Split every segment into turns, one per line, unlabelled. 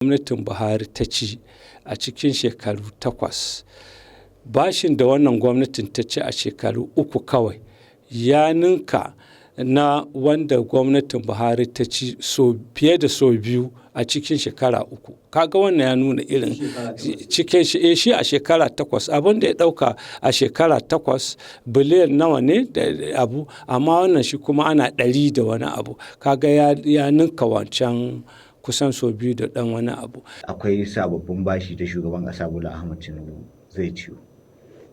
Gwamnatin Buhari ta ci a cikin shekaru 8, bashin da wannan gwamnatin ta ci a shekaru 3 kawai ya ninka na wanda gwamnatin Buhari ta ci fiye da sau biyu a cikin shekara 3. Ka ga wannan ya nuna irin cikin shi a shekara 8 abin da ya ɗauka a shekara 8 biliyan nawa ne da abu, amma wannan shi kuma ana ɗari da wani abu. Ka ga ya ninka wancan kusan sau biyu da ɗan wani abu.
Akwai sababbin bashi da shugaban ƙasa Bola Ahmed Tinubu zai ciyo.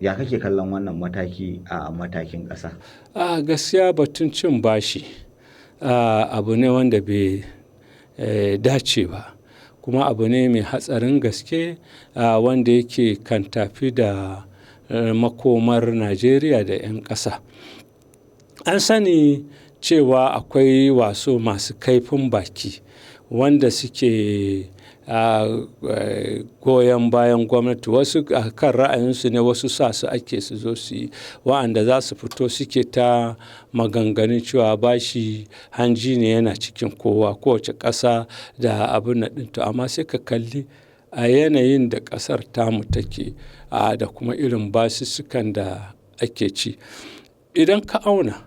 Ya kake kallon wannan mataki a matakin ƙasa?
A gaskiya batun cin bashi abu ne wanda bai dace ba, kuma abu ne mai hatsarin gaske wanda yake kan tafi da makomar Najeriya da 'yan ƙasa. An sani cewa akwai wasu masu kaifin baki wanda suke goyon bayan gwamnati. Wasu a kan ra'ayinsu ne, wasu sa su ake su zo su yi. Wa'anda za su fito suke ta maganganun cewa bashi hanji ne yana cikin kowa, kowace ƙasa da abun nan ɗin to. Amma sai ka kalli a yanayin da ƙasar tamu take da kuma irin basussukan da ake ci. Idan ka auna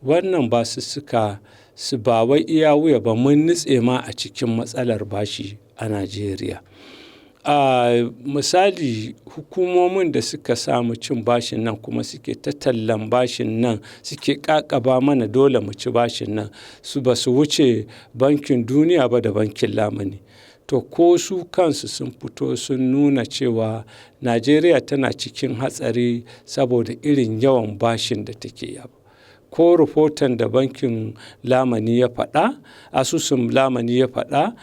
wannan basussuka su ba wai iya wuya ba, mun nutse ma a cikin matsalar bashi a Najeriya. Misali, hukumomin da suka samu cin bashin nan kuma suke ta tallan bashin nan, suke ƙaƙaba mana dole mu ci bashin nan, su ba su wuce Bankin Duniya ba da Bankin Lamuni. To ko su kansu sun fito sun nuna cewa Najeriya tana cikin hatsari saboda irin yawan bashin da take yi. Ko rahoton da Bankin Lamuni ya faɗa, asusun Lamuni ya faɗa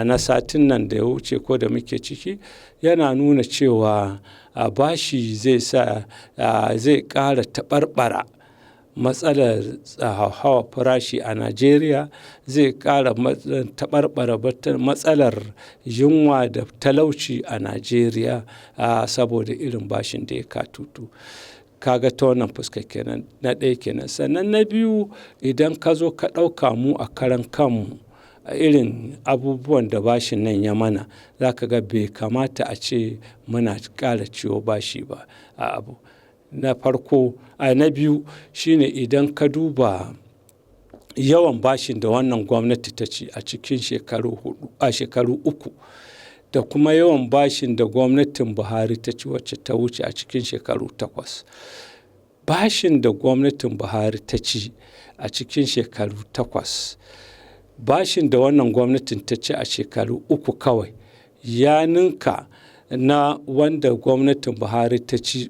na satin nan da ya wuce ko da muke ciki, yana nuna cewa bashi zai sa zai ƙara taɓarɓara matsalar hauhawar farashi a Najeriya, zai ƙara taɓarɓara matsalar yunwa da talauci a Najeriya saboda irin bashin da ya katutu. Ka ga ta wannan fuska kenan, na ɗaya kenan. Sannan na biyu, idan ka zo ka ɗauka mu a karan kanmu irin abubuwan da bashin nan ya mana, za ka ga bai kamata a ce muna ƙara ciwo bashi ba a abu. Na farko, na biyu shine idan ka duba yawan bashin da wannan gwamnati ta ci a cikin shekaru huɗu, a shekaru 3 da kuma yawan bashin da gwamnatin Buhari ta ci wacce ta wuce a cikin shekaru 8. Bashin da gwamnatin Buhari ta ci a cikin shekaru 8, bashin da wannan gwamnatin ta ci a shekaru 3 kawai ya ninka na wanda gwamnatin Buhari ta ci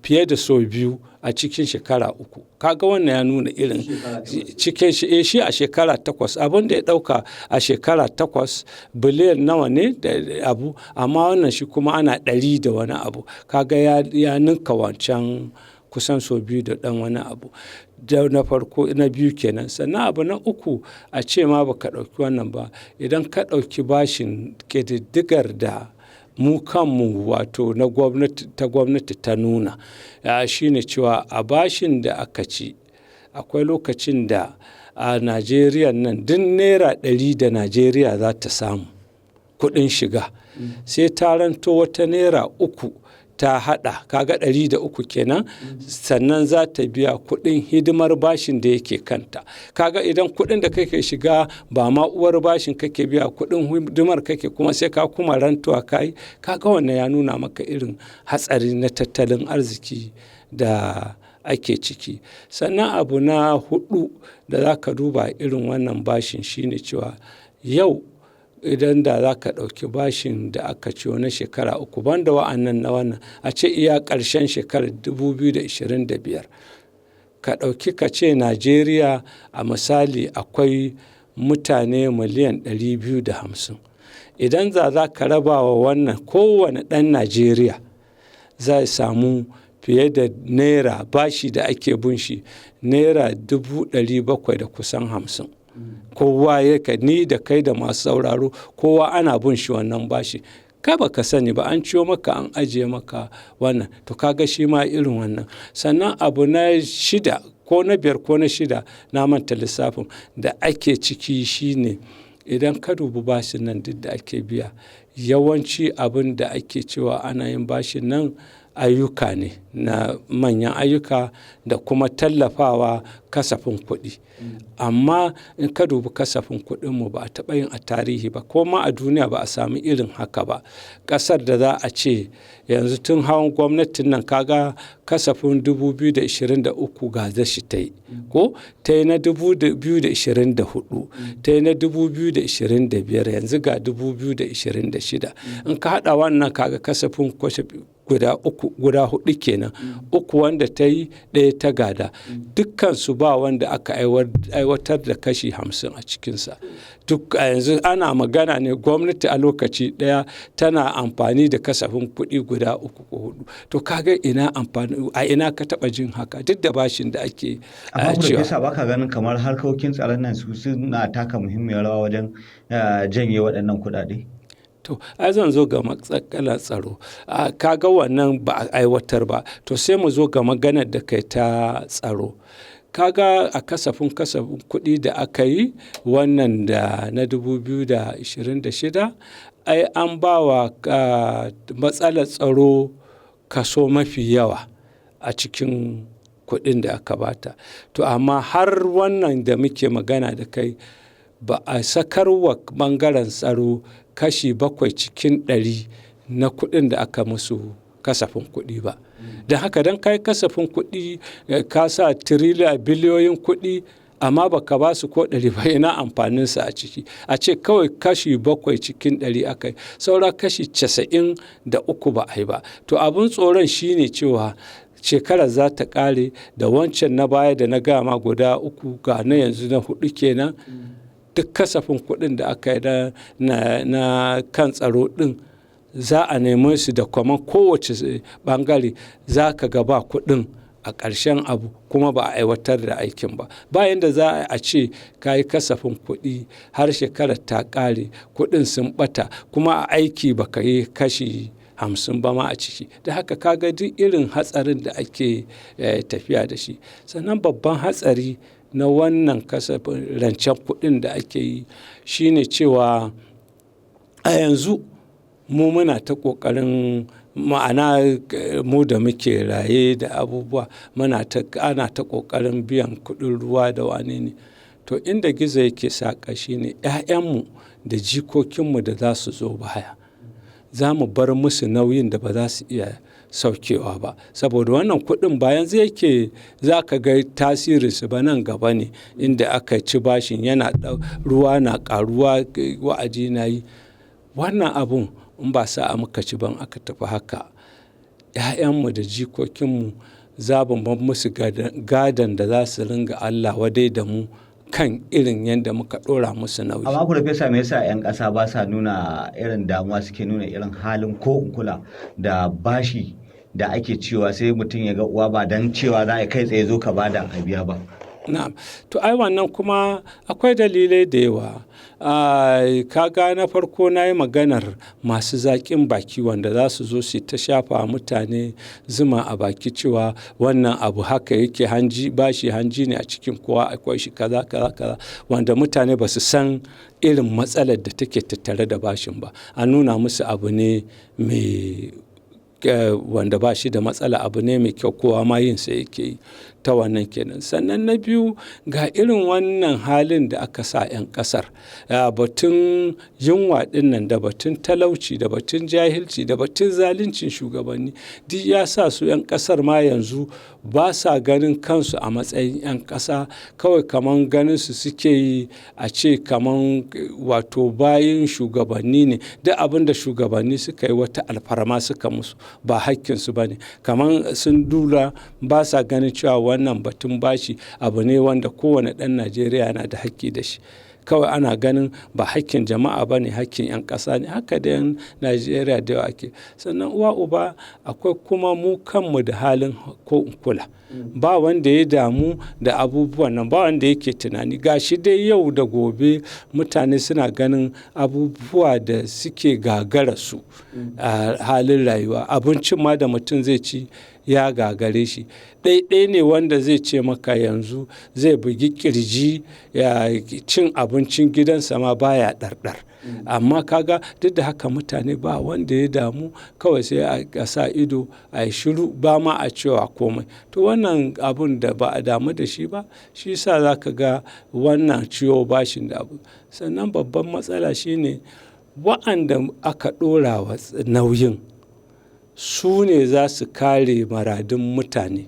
fiye da sau biyu a cikin shekara 3. Ka ga wannan ya nuna irin cikin shi a shekara 8 abin da ya ɗauka a shekara 8 biliyan nawa ne da abu, amma wannan shi kuma ana ɗari da wani abu. Ka ga ya ninka wancan kusan sau biyu da ɗan wani abu. Na farko, na biyu kenan. Sannan abu na uku, a ce ma ba ka ɗauki wannan ba. Idan ka ɗauki bashin ƙididdigar da mu kanmu wato na gwamnati ta gwamnati ta nuna, shine cewa a bashin da aka ci akwai lokacin da a Najeriya nan duk naira ɗari da Najeriya za ta samu kuɗin shiga, sai ta ranto wata naira 3 ta haɗa. Ka ga 103 kenan. Sannan za ta biya kuɗin hidimar bashin da yake kanta. Ka ga idan kuɗin da kake shiga ba ma uwar bashin kake biya, kuɗin hidimar kake, kuma sai ka kuma rantowa ka yi. Ka ga wannan ya nuna maka irin hatsari na tattalin arziki da ake ciki. Sannan abu na huɗu da za ka duba irin wannan bashin shine cewa yau idan da za ka ɗauki bashin da aka ciyo na shekara 3 banda wa'annan na wannan, a ce iya ƙarshen shekarar 2025, ka ɗauki ka ce Najeriya a misali akwai mutane miliyan 250. Idan da za ka raba wa wannan, kowane ɗan Najeriya zai samu fiye da naira bashi da ake bin shi naira 700,000 da kusan 50. Kowa yake, ni da kai da masu sauraro, kowa ana bin shi wannan bashi. Kai ba ka sani ba, an ciyo maka an ajiye maka wannan. To ka ga shi ma irin wannan. Sannan abu na shida ko na biyar ko na shida, na manta lissafin da ake ciki shine Idan ka dubi bashin nan duk da ake biya, yawanci abin da ake cewa ana yin bashin nan ayyuka ne na manyan ayyuka da kuma tallafawa kasafin kuɗi. Amma in ka dubi kasafin kuɗinmu, ba a taɓa yin a tarihi ba, ko ma a duniya ba a sami irin haka ba. Ƙasar da za a ce yanzu tun hawan gwamnatin nan, kaga kasafin 2023 ga shi ta yi, ko ta yi na 2024, ta yi na 2025, yanzu ga 2026. In ka haɗa wannan, kaga kasafin guda uku, guda hudu kenan, uku wanda ta yi, ɗaya ta gada, dukkan su ba wanda aka aiwatar da kashi 50 a cikinsa. Duk a yanzu ana magana ne gwamnati a lokaci ɗaya tana amfani da kasafin kuɗi guda uku ko hudu. To kaga ina amfani, a ina ka taɓa jin haka, duk da bashin da ake
Amma Farfesa, baka ganin kamar harkokin tsaron nan su suna taka muhimmiyar rawa wajen janye waɗannan kuɗaɗe?
To, ai zan zo ga matsalar tsaro. Kaga wannan ba a aiwatar ba. To sai mu zo ga maganar da kai ta tsaro. Kaga a kasafin kuɗi da aka yi wannan da na 2026, ai an ba wa matsalar tsaro kaso mafi yawa a cikin kuɗin da aka bata. To amma har wannan da muke magana da kai, ba a sakar wa ɓangaren tsaro kashi 7 cikin 100 na kuɗin da aka musu kasafin kuɗi ba. Don haka, don kai kasafin kuɗi ka sa tiriliya biliyoyin kuɗi amma ba ka ba su ko ɗari ba, ina amfaninsa a ciki? A ce kawai kashi 7 cikin 100 aka yi, saura kashi 93 ba a yi ba. To abin tsoron shine cewa shekarar za ta ƙare da wancan na baya da na gama guda uku, ga na yanzu na hudu kenan. Duk kasafin kuɗin da aka yi na kan tsaro ɗin, za a neme su da kwaman kowace ɓangare, za ka ga ba kuɗin a ƙarshen abu, kuma ba a aiwatar da aikin ba. Bayan da za a ce ka yi kasafin kuɗi har shekarar ta ƙare, kuɗin sun ɓata, kuma a aiki ba ka yi kashi 50 ba ma a ciki. Da haka kaga duk irin hatsarin da ake tafiya da shi. Sannan babban hatsari na wannan kasafin rancen kuɗin da ake yi shine cewa a yanzu mu muna ta ƙoƙarin, ma'ana mu da muke raye da abubuwa, muna ta ana ta ƙoƙarin biyan kuɗin ruwa da wane ne. To inda gizo yake saƙa shine 'ya'yanmu da jikokinmu da za su zo baya, za mu bar musu nauyin da ba za su iya saukewa ba, saboda wannan kuɗin ba yanzu yake za ka ga tasirinsu ba, nan gaba ne inda aka ci bashin yana ruwa na ƙaruwa, wa'adi na yi. Wannan abun in ba sa'a muka ci ban aka tafi haka, 'ya'yanmu da jikokinmu za mu bar musu gadon da za su ringa Allah wadai da mu kan irin yadda muka ɗora musu nauyi.
Amma Farfesa, me yasa 'yan ƙasa ba sa nuna irin damuwa, suke nuna irin halin ko in kula da bashi da ake cewa, sai mutum ya ga uwa ba dan cewa za a kai tsaye zo ka bada a biya ba?
Na'am. To ai wannan kuma akwai dalilai da yawa. Kaga na farko na yi maganar masu zaƙin baki wanda za su zo su ta shafa mutane zuma a baki cewa wannan abu haka yake, hanji bashi hanji ne a cikin kowa akwai shi, kaza kaza kaza, wanda mutane ba su san irin matsalar da take tattare da bashin ba. An nuna musu abu ne mai wanda ba shi da matsala, abu ne mai kyau, kowa ma yin sa yake yi. Ta wannan kenan. Sannan na biyu, ga irin wannan halin da aka sa 'yan ƙasar, batun yunwa ɗin nan da batun talauci da batun jahilci da batun zaluncin shugabanni, duk ya sa su 'yan ƙasar ma yanzu ba sa ganin kansu a matsayin 'yan ƙasa. Kawai kaman ganin su suke yi a ce kaman wato bayin shugabanni ne, duk abin da shugabanni suka yi wata alfarma suka musu, ba hakkinsu ba ne. Kaman sun dula ba sa ganin cewa wannan batun bashi abu ne wanda kowane ɗan Najeriya yana da hakki da shi. Kawai ana ganin ba hakkin jama'a ba ne, hakkin 'yan ƙasa ne. Haka da 'yan Najeriya da yawa ake. Sannan uwa uba, akwai kuma mu kanmu da halin ko in kula. Ba wanda ya damu da abubuwan nan, ba wanda yake tunani. Ga shi dai yau da gobe mutane suna ganin abubuwa da suke gagara su a halin rayuwa. Abincin ma da mutum zai ci ya gagare shi. Ɗaiɗai ne wanda zai ce maka yanzu zai bugi kirji ya cin abincin gidansa ma baya ɗarɗar. Amma kaga duk da haka mutane ba wanda ya damu, kawai sai a sa ido a yi shiru, ba ma a cewa komai. To wannan abun da ba a damu da shi ba, shi sa za ka ga wannan ciwo bashin da abu. Sannan babban matsala shine wa'anda aka ɗora wa nauyin su ne za su kare maradun mutane.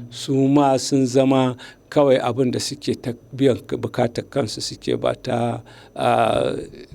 Su ma sun zama kawai abin da suke ta biyan bukatar kansu suke, ba ta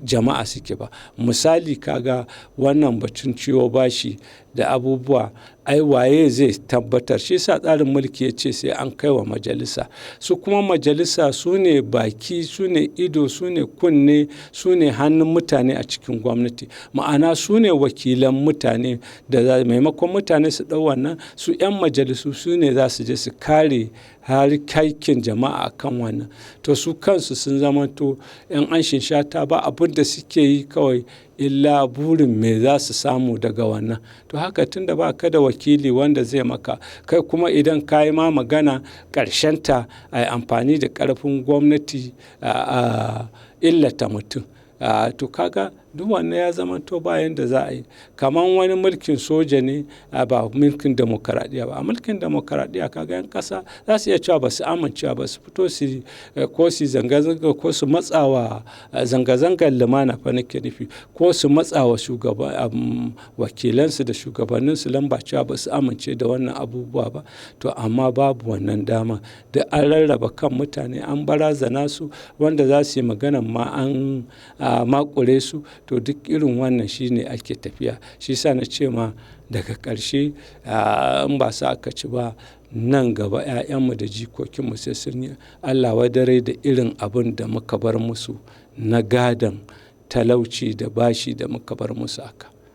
jama'a suke ba. Misali, kaga wannan batun ciwo bashi da abubuwa, ai waye zai tabbatar? Shi sa tsarin mulki ya ce sai an kai wa majalisa. Su kuma majalisa su ne baki, su ne ido, su ne kunne, su ne hannun mutane a cikin gwamnati. Ma'ana su ne wakilan mutane da maimakon mutane su ɗau wannan, su 'yan majalisu su ne za su je su kare har kaikin jama'a kan wannan. To su kansu sun zamanto 'yan anshin shata, ba abin da suke yi kawai illa burin me za su samu daga wannan. To haka tunda ba ka da wakili wanda zai maka, kai kuma idan ka yi ma magana, ta a yi amfani da ƙarfin gwamnati a illata mutum. To kaga duk wannan ya zama to bayan da za a yi kaman wani mulkin soja ne, ba mulkin demokaradiyya ba. A mulkin demokaradiyya kaga yan kasa za su iya cewa ba su amincewa ba, su fito su ko su zanga-zanga ko su matsawa, zanga-zangar lumana fa nake nufi, ko su matsawa shugaba, wakilansu da shugabanninsu lamba cewa ba su amince da wannan abubuwa ba. To amma babu wannan dama da an rarraba kan mutane, an barazana su, wanda za su yi maganan ma an makure su. To duk irin wannan shine ake tafiya. Shi sa na ce ma daga ƙarshe, in ba sa aka ci ba, nan gaba 'ya'yanmu da jikokinmu sai sun yi Allah wadare da irin abin da muka bar musu na gadon talauci da bashi da muka bar musu aka.